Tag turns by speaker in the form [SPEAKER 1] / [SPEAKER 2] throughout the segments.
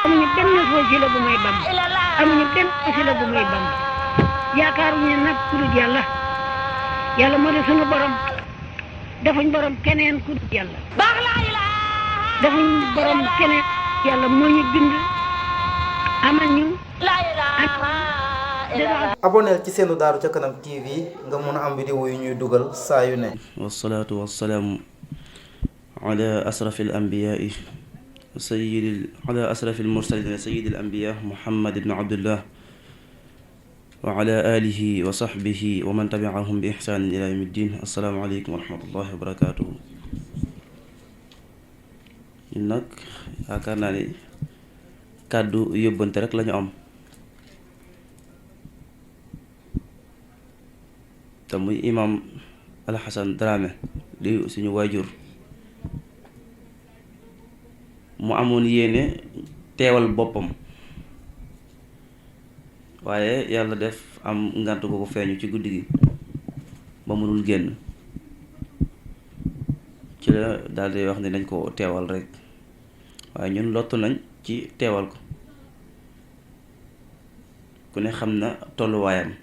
[SPEAKER 1] amuñu benn wasila bu may Bamba amuñu benn wasila bu may Bamba yaakaaruñu nag ku dul yàlla yàlla moo di sunu borom defuñ borom keneen ku dul yàlla defuñ borom keneen yàlla moo ñu bind amal ñu
[SPEAKER 2] aboneel ci seenu Daaru ca Kanam TV nga mën a am vidéo yu ñuy dugal saa yu ne.
[SPEAKER 3] wassalaatu wassalaamu ala asrafil anbiyaai ala asrafil mursalin sayyidil anbiyaa Muhammad ibn Abdullah wa ala alihi wa sahbihi wa man tabi'ahum bi ihsaanin ila yawmi ddin. assalaamu aleykum wa rahmatullahi wa barakaatuhu. ñun nag yaakaar naa ne kàddu yóbbante rek lañu am te muy imam Alxasan Dramé di suñu waajur mu amoon yéene teewal boppam waaye yàlla def am ngant ko ko feeñu ci guddi gi ba mënul génn ci la daal di wax ne nañ ko teewal rek waaye ñun lottu nañ ci teewal ko ku ne xam na tolluwaayam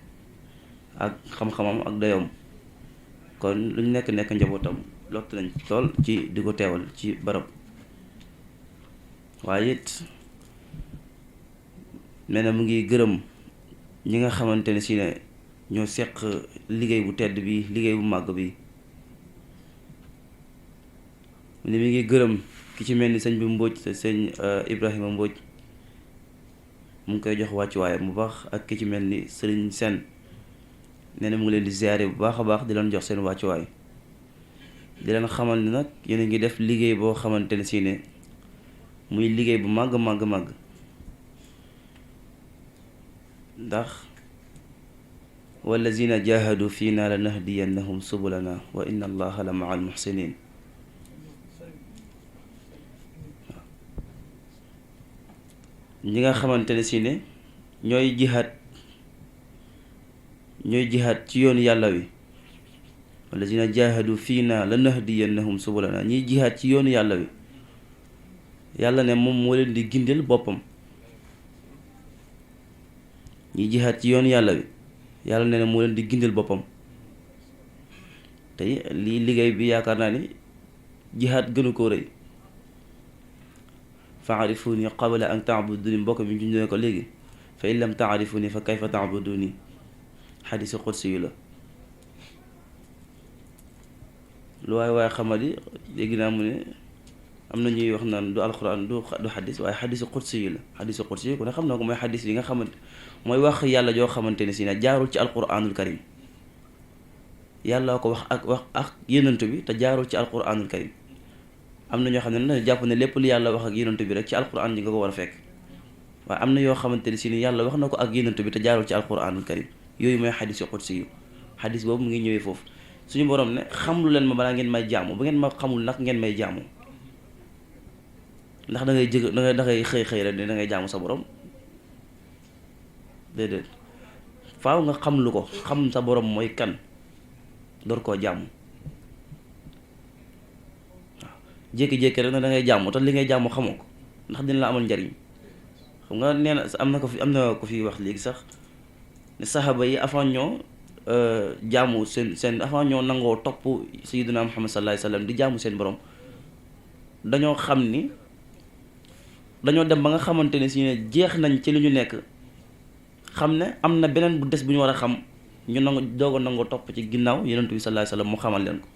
[SPEAKER 3] ak xam-xamam ak dayoom kon lu ñu nekk njabootam lottu nañ lool ci di ko teewal ci barab waaye it nee na mu ngi gërëm ñi nga xamante ne si ne ñoo seq liggéey bu tedd bi liggéey bu màgg bi ni mi ngi gërëm ki ci mel ni sëñ bi Mbóoj te sëñ Ibrahima Mbóoj mu ngi koy jox wàccuwaayam bu baax ak ki ci mel ni sëriñ Sen nee na mu ngi leen di ziare bu baax a baax di leen jox seen wàccuwaay di leen xamal ni nag yéen a ngi def liggéey boo xamante ne si ne muy liggéey bu màgg ndax wallazina jahadu fiina la nahdiyannahum subulana wa inna allaha la maa al muhsinin ñi nga xamante ne si ne ñooy jihaad ci yoonu yàlla wi wallazina jahadu fiina la nahdiyannahum subulana ñiy jihaad ci yoonu yàlla wi yàlla ne moom moo leen di gindil boppam ñiy jihaad ci yoonu yàlla wi yàlla ne moo leen di gindil boppam tey lii liggéey bi yaakaar naa ni jihaad gënu koo rëy fa'arifuni qabla an ta'buduni mbokk mi ñu ne ko léegi fa in lam ta'rifuni fa kayfa ta'buduni xadiisi qudsi yu la lu waaye xamadi léegi naa mu ne am na ñuy wax naan du alxuraan du xadis waaye xadiisi qudsi yu la xadiisi qudsi yu ku ne xam na ko mooy xadis yi nga xamante mooy wax yàlla joo xamante ne si ne jaarul ci alxuraanul karim yàlla ko wax ak yonent bi te jaarul ci alxuraanul karim am na ñoo xam ne na jàpp ne lépp lu yàlla wax ak yonent bi rek ci alxuraan ji nga ko war a fekk waaye am na yoo xamante ne si ne yàlla wax na ko ak yonent bi te jaarul ci alxuraanul karim yooyu mooy xadiisi qudsi yu xadis boobu mu ngi ñëwee foofu suñu borom ne xamlu leen ma balaa ngeen may jaamu bu ngeen ma xamul nag ngeen may jaamu ndax da ngay xëy rek ne da ngay jaamu sa borom déedéet faaw nga xam lu ko xam sa borom mooy kan door koo jaamu waaw jékki-jékki rek ne da ngay jaamu te li ngay jaamu xamoo ko ndax dina la amal njariñ xam nga nee na am na ko fi wax léegi sax ne saxaaba yi avant ñoo jaamu seen avant ñoo nangoo topp sayyidina Muhammad sallallahu alayhi wasallam di jaamu seen borom dañoo xam ni dañoo dem ba nga xamante ne si ne jeex nañ ci li ñu nekk xam ne am na beneen bu des bu ñu war a xam ñu nangu doog a nangoo topp ci ginnaaw yonent bi sallallahu alayhi wasallam mu xamal leen ko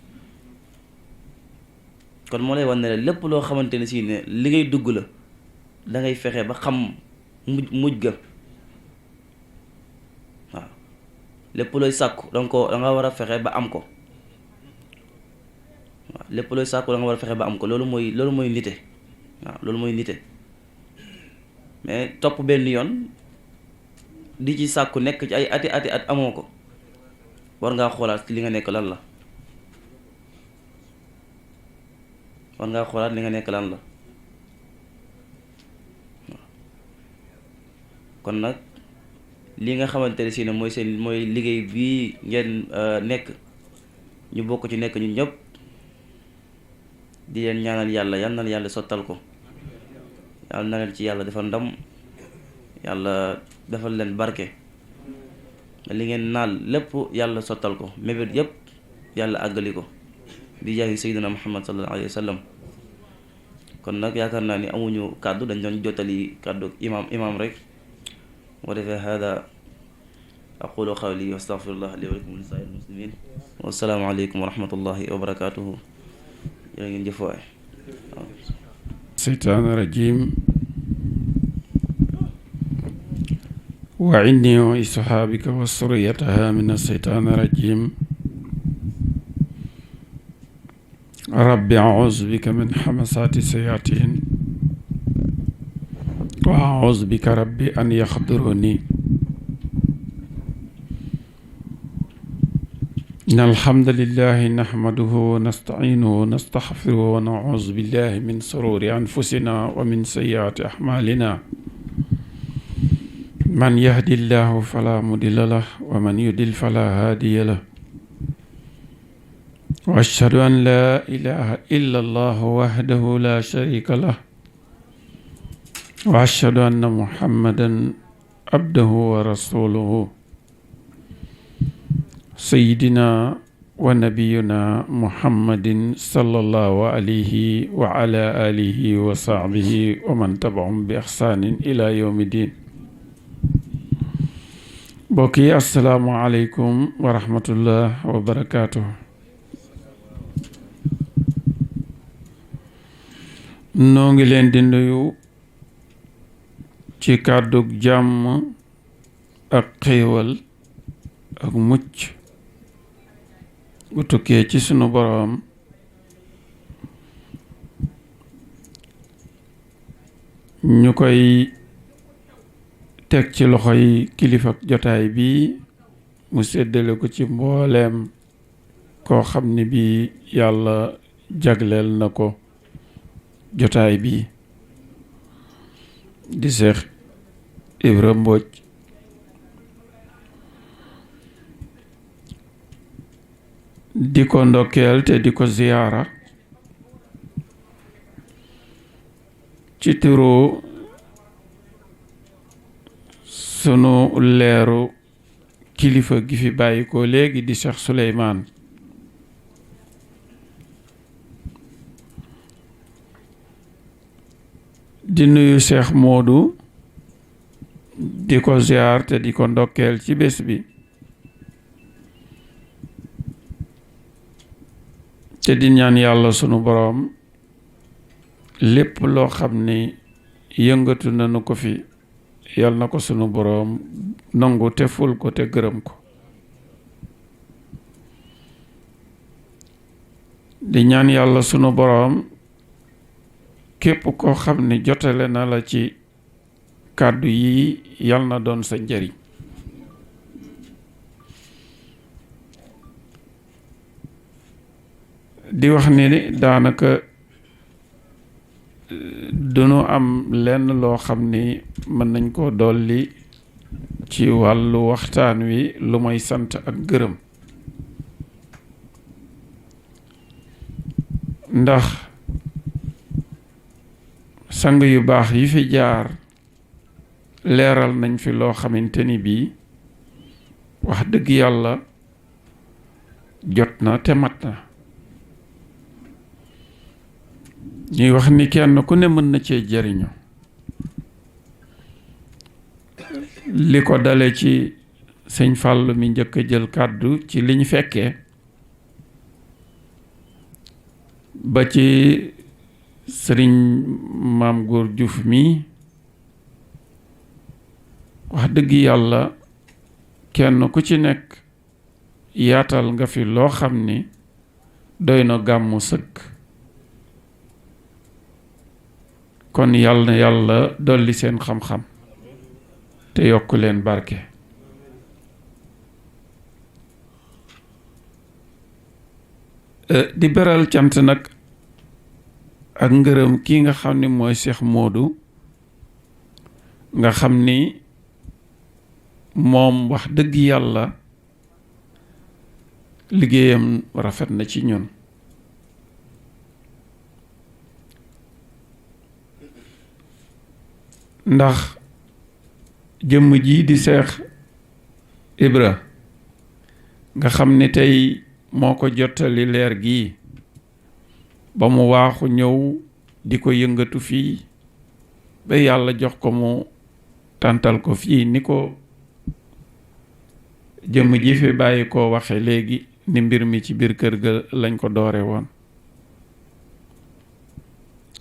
[SPEAKER 3] kon moo lay wan ne lépp loo xamante ne si ne li ngay dugg la da ngay fexe ba xam mujj ga waaw lépp looy sàkku da nga war a fexe ba am ko waaw lépp looy sàkku da nga war a fexe ba am ko loolu mooy nite waaw loolu mooy nite mais topp benn yoon di ci sàkku nekk ci ay ati at amoo ko war ngaa xoolaat li nga nekk lan la kon nag li nga xamante ne si ne mooy liggéey bii ngeen nekk ñu bokk ci nekk ñun ñëpp di leen ñaanal yàlla yal na yàlla sottal ko yàlla na leen ci yàlla defal ndam, yàlla defal leen barke, li ngeen naal lépp yàlla sottal ko, mébét yépp yàlla àggali ko bi jaahi sayyidina Muhammad sallallahu alayhi wa sallam. kon nag yaakaar naa ni amuñu kàddu, dañ doon jottali kàddu imam rek. wa defee hada aqulu qawli wa astaghfirullah li wa lakum wa li saa'iril muslimin. wa assalaamu aleykum wa rahmatullahi wa barakatuhu. jërë ngeen jëf waay.
[SPEAKER 4] seytaan rajim wa inni wa ishaabika wa suriyataha min aseytaan rajim rabbi a'uuzu bika min hamasaati sayaatiin wa a'uuzu bika rabbi an yaxduruni. inna alhamdulillahi nahmaduhu wa nasta'iinuhu wa nastaghfiruhu wa na'uuzu billahi min sururi anfusina wa min sayyi'aati a'maalina. man yahdillahu fala mudilla lahu wa man yudlil fala haadiya lahu. wa ashhadu an laa ilaaha illa allahu wahdahu laa shariika lahu wa ashhadu anna muhammadan abduhu wa rasuluhu. sayyidina wa nabiyuna muhammadin sallallahu alayhi wa ala alihi wa sahbihi wa man tabi'ahum bi ihsaanin ila yawmi diin. mbokk yi assalaamu aleykum wa rahmatullah wa barakaatuh. noo ngi leen di nuyu ci kàddug jàmm ak xéewal ak mucc bu tukkee ci sunu boroom ñu koy teg ci loxoy kilifa jotaay bi mu séddale ko ci mbooleem koo xam ne bi yàlla jagleel na ko jotaay bi di Seex Ibra Mbooj. di ko ndokkeel te di ko ziyaara ci turu sunu leeru kilifa gi fi bàyyi ko léegi di Cheikh Souleymane. di nuyu Cheikh Modou di ko ziyaar te di ko ndokkeel ci bés bi. te di ñaan yàlla sunu boroom lépp loo xam ni yëngatu nañu ko fi yal na ko sunu boroom nangu te ful ko te gërëm ko. di ñaan yàlla sunu boroom képp koo xam ni jotale na la ci kàddu yi yal na doon sa njariñ. di wax ni daanaka duñu am lenn loo xam ni mën nañ koo dolli ci wàllu waxtaan wi lu may sant ak gërëm. ndax sang yu baax yi fi jaar leeral nañ fi loo xamante ni bii wax dëgg yàlla jot na te mat na. ñuy wax ni kenn ku ne mën na cee jariñu li ko dale ci sëñ Fàllu mi njëkk a jël kàddu ci liñ fekkee ba ci sëriñ Maam Góor Juuf mi wax dëgg yàlla kenn ku ci nekk yaatal nga fi loo xam ni doy na gàmmu sëkk. kon yàlla na yàlla dolli seen xam-xam te yokk leen barke. di beral cant nag ak ngërëm kii nga xam ni mooy Cheikh Modou nga xam ni moom wax dëgg yàlla liggéeyam rafet na ci ñun. ndax jëmm ji di Seex Ibra nga xam ne tey moo ko jottali leer gii ba mu waaxu ñëw di ko yëngatu fii ba yàlla jox ko mu tàntal ko fii ni ko jëmm ji fi bàyyi koo waxe léegi ni mbir mi ci biir kër ga lañ ko doore woon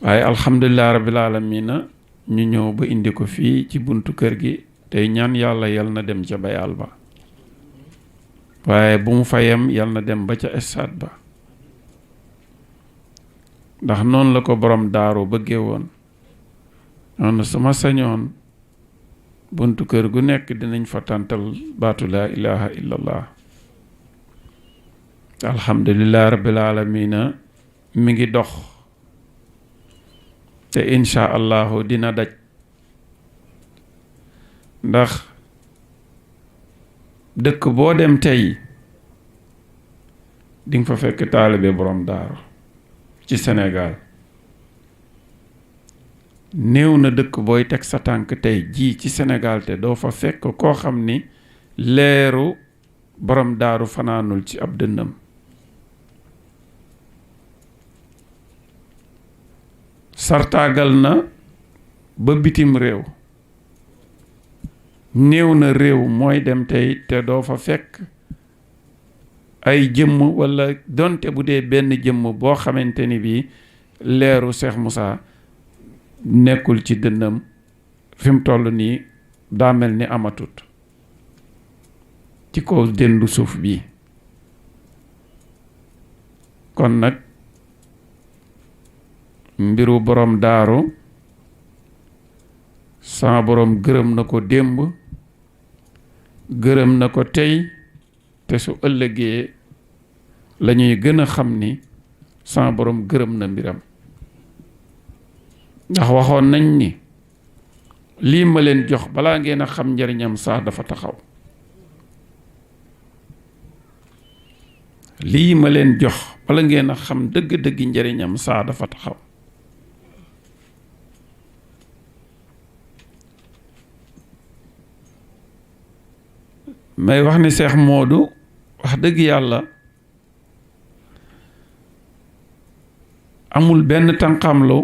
[SPEAKER 4] waaye alhamdulilah rabbil alamina ñu ñëw ba indi ko fii ci buntu kër gi tey ñaan yàlla yal na dem ca bayal ba waaye bu mu fayam yal na dem ba ca estaat ba ndax noonu la ko borom daaru bëggee woon noonu sama sañoon buntu kër gu nekk dinañ fa tàntal baatu laa ilaha illallah alhamdulilah rabbil alamina mi ngi dox te insha allahu dina daj ndax dëkk boo dem tey di nga fa fekk taalibe borom daaru ci Sénégal néew na dëkk booy teg sa tànk tey jii ci Sénégal te doo fa fekk koo xam ni leeru borom daaru fanaanul ci ab dënnam sartaagal na ba bitim réew néew na réew mooy dem tey te doo fa fekk ay jëmm walla donte bu dee benn jëmm boo xamante ni bii leeru Cheikh Moussa nekkul ci dënnam fi mu toll nii daa mel ni amatut ci kaw dëndu suuf bi kon nag mbiru borom daaru sama borom gërëm na ko démb gërëm na ko tey te su ëllëgee lañuy gën a xam ni sama borom gërëm na mbiram ndax waxoon nañ ni lii ma leen jox balaa ngeen a xam njariñam saa dafa taxaw lii ma leen jox bala ngeen a xam dëgg-dëgg njariñam saa dafa taxaw may wax ni Seex Moodu wax dëgg yàlla amul benn tànqamlu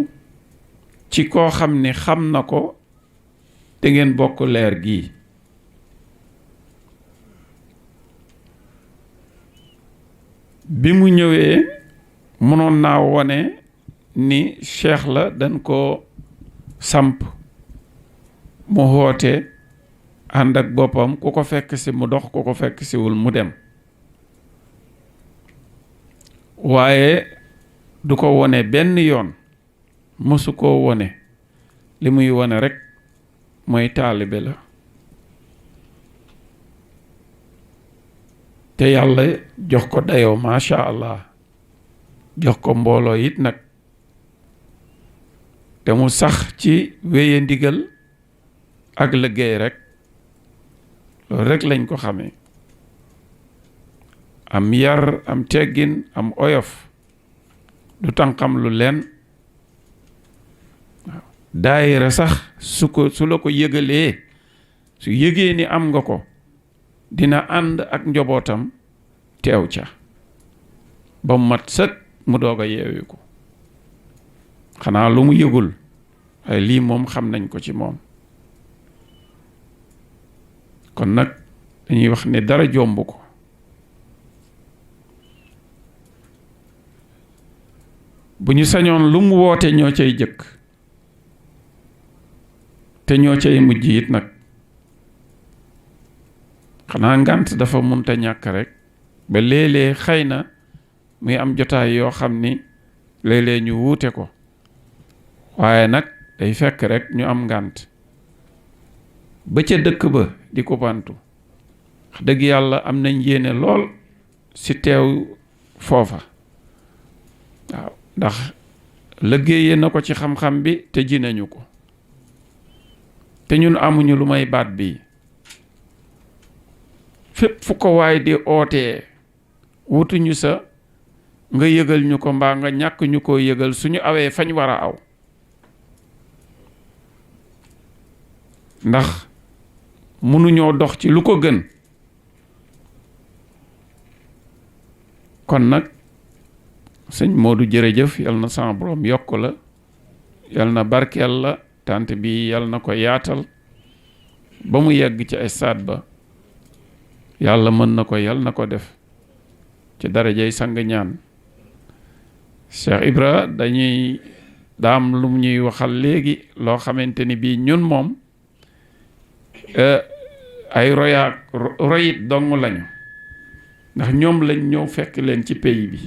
[SPEAKER 4] ci koo xam ni xam na ko te ngeen bokk leer gii bi mu ñëwee mënoon naa wone ni cheikh la dañ ko samp mu woote ànd ak boppam ku ko fekk si mu dox ku ko fekk siwul mu dem waaye du ko wone benn yoon mësu koo wone li muy wone rekk mooy taalibe la te yàlla jox ko dayoo macha allah jox ko mbooloo it nag te mu sax ci wéye ndigal ak liggéey rekk loolu rekk lañ ko xamee am yar am teggin am oyof du tànqam lu leen waaw daayira sax su la ko yëgalee su yëgee ni am nga ko dina ànd ak njobootam teew ca ba mat sëkk mu doog a yeewi ko xanaa lu mu yëgul waaye lii moom xam nañ ko ci moom kon nag dañuy wax ne dara jomb ko bu ñu sañoon lu mu woote ñoo cay jëkk te ñoo cay mujj it nag xanaa ngànt dafa munta ñàkk rek ba léeg-léeg xëy na muy am jotaay yoo xam ni léeg-léeg ñu wuute ko waaye nag day fekk rek ñu am ngànt ba ca dëkk ba di ko bantu wax dëgg yàlla am nañ yéene lool ci teew foofa waaw ndax liggéeyee na ko ci xam-xam bi te ji nañu ko te ñun amuñu lu may baat bi fépp fu ko waay di ootee wutuñu sa nga yëgal ñu ko mbaa nga ñàkk ñu koo yëgal suñu awee fañ war a aw ndax mënuñoo dox ci lu ko gën. kon nag sëñ Modou jërëjëf yal na sama borom yokk la, yal na barkeel la, tant bi yal na ko yaatal ba mu yegg ci ay stade ba. yàlla mën na ko, yal na ko def ci darajay sang ñaan. Cheikh Ibra dañuy daam lu ñuy waxal léegi loo xamante ni bii ñun moom ay royit dong lañu, ndax ñoom lañ ñëw fekk leen ci pays bi.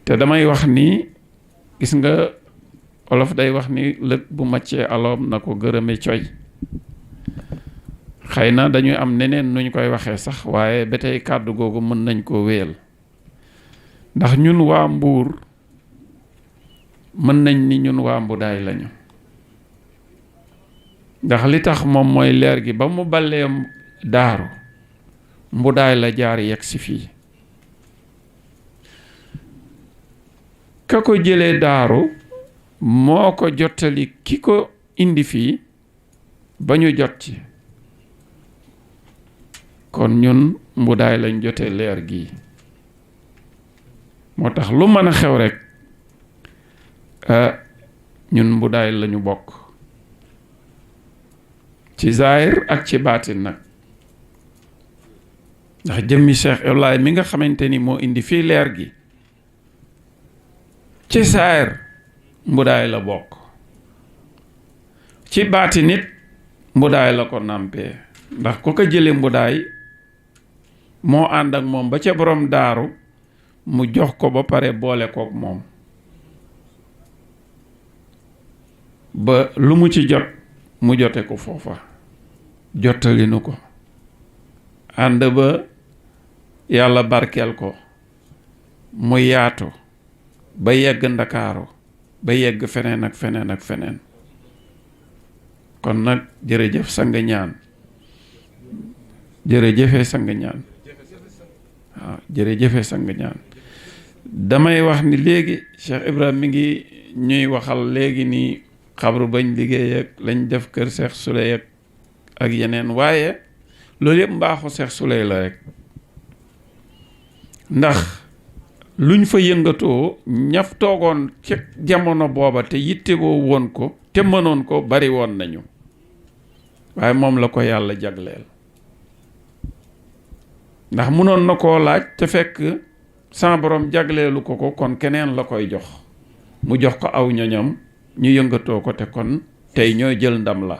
[SPEAKER 4] te damay wax ni gis nga olof day wax ni lëg bu màccee aloom na ko gërëme coy. xëy na dañuy am neneen nuñ koy waxee sax, waaye ba tey kàddu googu mën nañ koo wéyal. ndax ñun waa Mbuur mën nañ ni ñun waa Mbudaay lañu. ndax li tax moom mooy leer gi ba mu ballee daaru Mbudaay la jaar yegg si fii. ka ko jëlee daaru moo ko jottali ki ko indi fii ba ñu jot ci. kon ñun Mbudaay lañ jotee leer gi. moo tax lu mën a xew rek ñun Mbudaay lañu bokk ci zaahir ak ci baatin nag. ndax jëmmi Cheikh Ibrahima mi nga xamante ni moo indi fii leer gi ci zaahir Mbudaay la bokk, ci baatin nit Mbudaay la ko nàmpee. ndax ku ko jële Mbudaay moo ànd ak moom ba ca borom daaru mu jox ko ba pare boole kook moom ba lu mu ci jot mu jote ko foofa, jottali nu ko. ànd ba yàlla barkeel ko mu yaatu ba yegg Ndakaaru ba yegg feneen ak feneen ak feneen. kon nag jërëjëf sang ñaan, jërëjëfe sang ñaan, waaw jërëjëfe sang ñaan. damay wax ni léegi Cheikh Ibrahima mi ngi ñuy waxal léegi ni xabru bañ liggéey ak lañ def kër Cheikh Souley ak yeneen, waaye loolu yëpp mbaaxu Cheikh Souley la rek. ndax luñ fa yëngatoo ñaf toogoon ci jamono booba te yittewoo woon ko te mënoon ko bari woon nañu, waaye moom la ko yàlla jagleel. ndax mënoon na koo laaj te fekk sa borom jagleelu ko ko, kon keneen la koy jox, mu jox ko aw ñoñam ñu yëngatoo ko, te kon tey ñooy jël ndam la.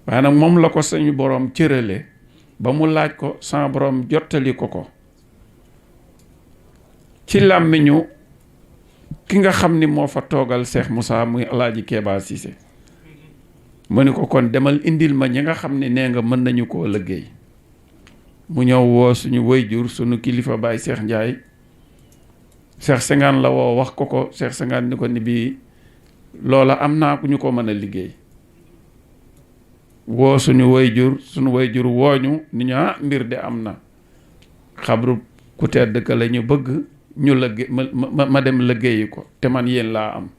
[SPEAKER 4] waaye nag moom la ko suñu borom cërale ba mu laaj ko sa borom jottali ko ko ci làmmiñu ki nga xam ni moo fa toogal Cheikh Moussa muy Alaaji Kéba Cissé. mu ni ko kon demal indil ma ñi nga xam ne nee nga mën nañu koo liggéey. mu ñëw woo suñu wayjur suñu kilifa Baye Cheikh Ndiaye. Cheikh Senghane la woo wax ko ko. Cheikh Senghane ni ko ni bii loola am naa ku ñu ko mën a liggéey. woo suñu wayjur wooñu ni ñu mbir de am na. xabru ku tedd ka la ñu bëgg ñu liggéey ma dem liggéeyi ko te man yéen laa am.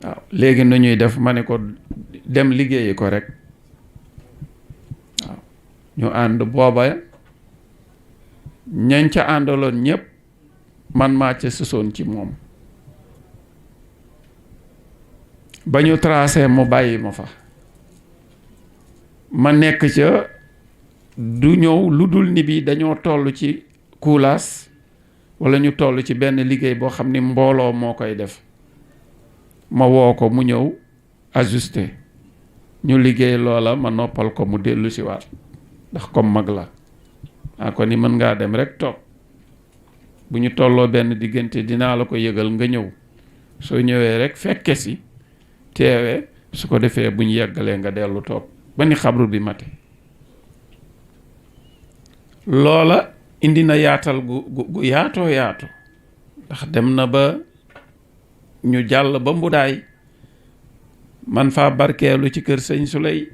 [SPEAKER 4] waaw léegi nu ñuy def ma ne ko dem liggéeyi ko rek. waaw ñu ànd booba ñañ ca àndaloon ñépp man maa ca sësoon ci moom. ba ñu tracé mu bàyyi ma fa. ma nekk ca du ñëw lu dul ni bi dañoo toll ci kuulaas wala ñu toll ci benn liggéey boo xam ni mbooloo moo koy def. ma woo ko mu ñëw ajusté ñu liggéey loola ma noppal ko mu dellu si waat ndax comme mag la kon ni mën ngaa dem rek toog bu ñu tolloo benn diggante dinaa la ko yëgal nga ñëw soo ñëwee rek fekke si teewee su ko defee bu ñu yeggalee nga dellu toog ba ni xabru bi mate. loola indi na yaatal gu yaatoo yaatu ndax dem na ba ñu jàll ba Mbudaay man faa barkeelu ci kër sëñ Souley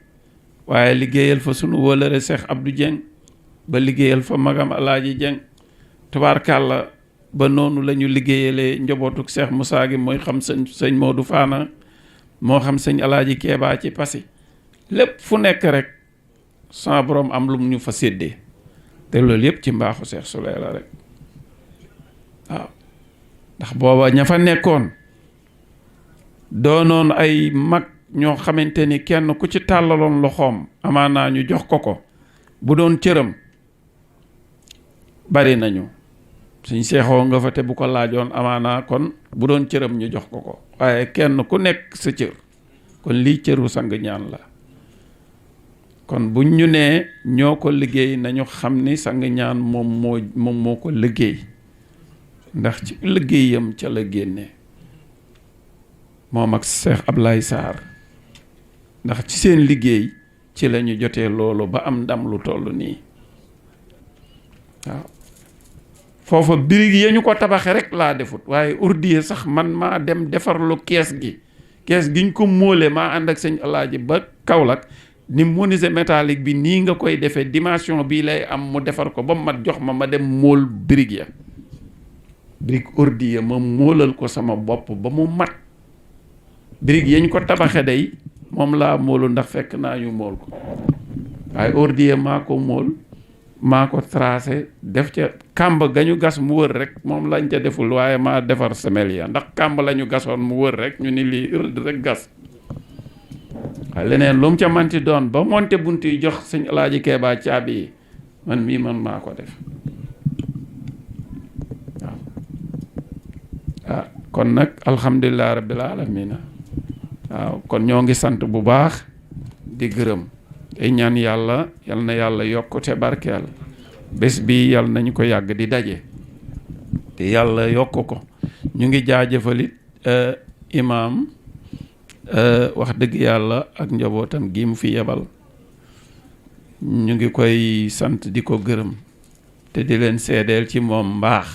[SPEAKER 4] waaye liggéeyal fa sunu wóolëre Cheikh Abdou Dieng ba liggéeyal fa magam Alaaji Dieng tubaarkàlla ba noonu la ñu liggéeyalee njabootuk Cheikh Moussa gi mooy xam sëñ Modou Fana moo xam sëñ Alaaji Keeba ci Passy lépp fu nekk rek sama borom am lu mu ñu fa séddee te loolu yëpp ci mbaaxu Cheikh Souley la rek waaw ndax booba ña fa nekkoon doonoon ay mag ñoo xamante ni kenn ku ci tàllaloon loxoom amaanaa ñu jox ko bu doon cëram bari nañu suñ seexoo nga fa te bu ko laajoon amaanaa kon bu doon cëram ñu jox ko waaye kenn ku nekk sa cër kon lii cëru sang ñaan la kon buñ ñu nee ñoo ko liggéey nañu xam ni sang ñaan moom moo ko liggéey ndax ci liggéeyam ca la génne moom ak Cheikh Ablaye Sarr ndax ci seen liggéey ci la ñu jotee loolu ba am ndam lu toll nii waaw foofa birig ya ñu ko tabaxe rek laa defut waaye urdiye sax man maa dem defarlu kees giñ ko móole maa ànd ak sëñ Alaaji ba Kaolack ni menuisier métallique bi nii nga koy defee dimension bii lay am mu defar ko ba mat jox ma dem móol birig ya birig urdiye ma móolal ko sama bopp ba mu mat birig yañ ko tabaxe day moom laa móolu ndax fekk naa ñu móol ko waaye urdiye maa ko móol maa ko tracé def ca kàmb gañu gas mu wër rek moom lañ ca deful waaye maa defar semelle ya ndax kàmb lañu gasoon mu wër rek ñu ni lii rëdd rek gas waaye leneen lu mu ca manti doon ba monte bunt yi jox sëñ Alaaji Keeba caabi yi man maa ko def waaw kon nag alhamdulilah rabbil alamina waaw kon ñoo ngi sant bu baax di gërëm tey ñaan yàlla yal na yàlla yokk te barkeel bés bi yal nañu ko yàgg di daje te yàlla yokk ko ñu ngi jaajëfalit imaam wax dëgg yàlla ak njabootam gi mu fi yebal ñu ngi koy sant di ko gërëm te di leen seedeel ci moom mbaax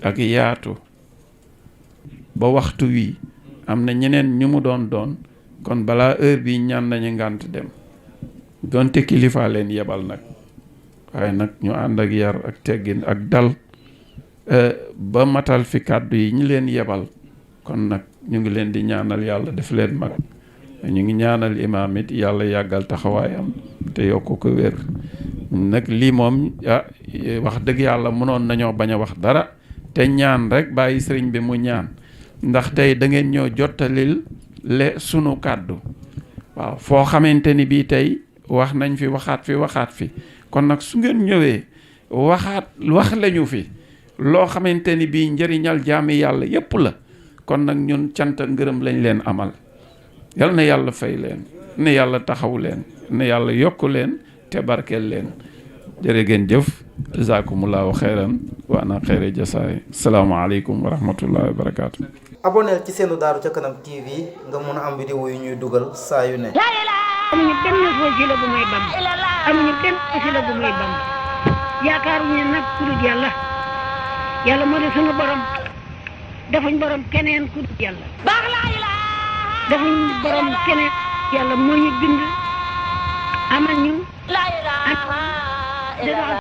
[SPEAKER 4] ak yaatu ba waxtu wi am na ñeneen ñu mu doon kon balaa heure bi ñaan nañu ngànt dem donte kilifa leen yebal nag waaye nag ñu ànd ak yar ak teggin ak dal ba matal fi kàddu yi ñu leen yebal kon nag ñu ngi leen di ñaanal yàlla def leen mag ñu ngi ñaanal imaam it yàlla yàggal taxawaayam te yokk ko wér nag lii moom wax dëgg yàlla mënoon nañoo bañ a wax dara te ñaan rek bàyyi sëriñ bi mu ñaan ndax tey da ngeen ñoo jottalil sunu kàddu waaw foo xamante ni bii tey wax nañ fi waxaat fi kon nag su ngeen ñëwee wax lañu fi loo xamante ni bii njëriñal jaami yàlla yépp la kon nag ñun cant ngërëm lañ leen amal yal na yàlla fay leen ne yàlla taxaw leen ne yàlla yokk leen te barkeel leen jërë ngeen jëf jazakumullahu xeyran wa ana xeyre jasaay salaamaaleykum wa rahmatullahi wa barakaatu.
[SPEAKER 2] aboneel ci seenu Daaru ca Kanam TV nga mun a am vidéo yu ñuy dugal saa yu ne.
[SPEAKER 1] amuñu benn wasila bu may bam amuñu benn wasila bu may bam yaakaaruñu nag ku dul yàlla moo di sunu borom defuñ borom keneen ku dul yàlla defuñ borom keneen yàlla moo ñu bind amal ñu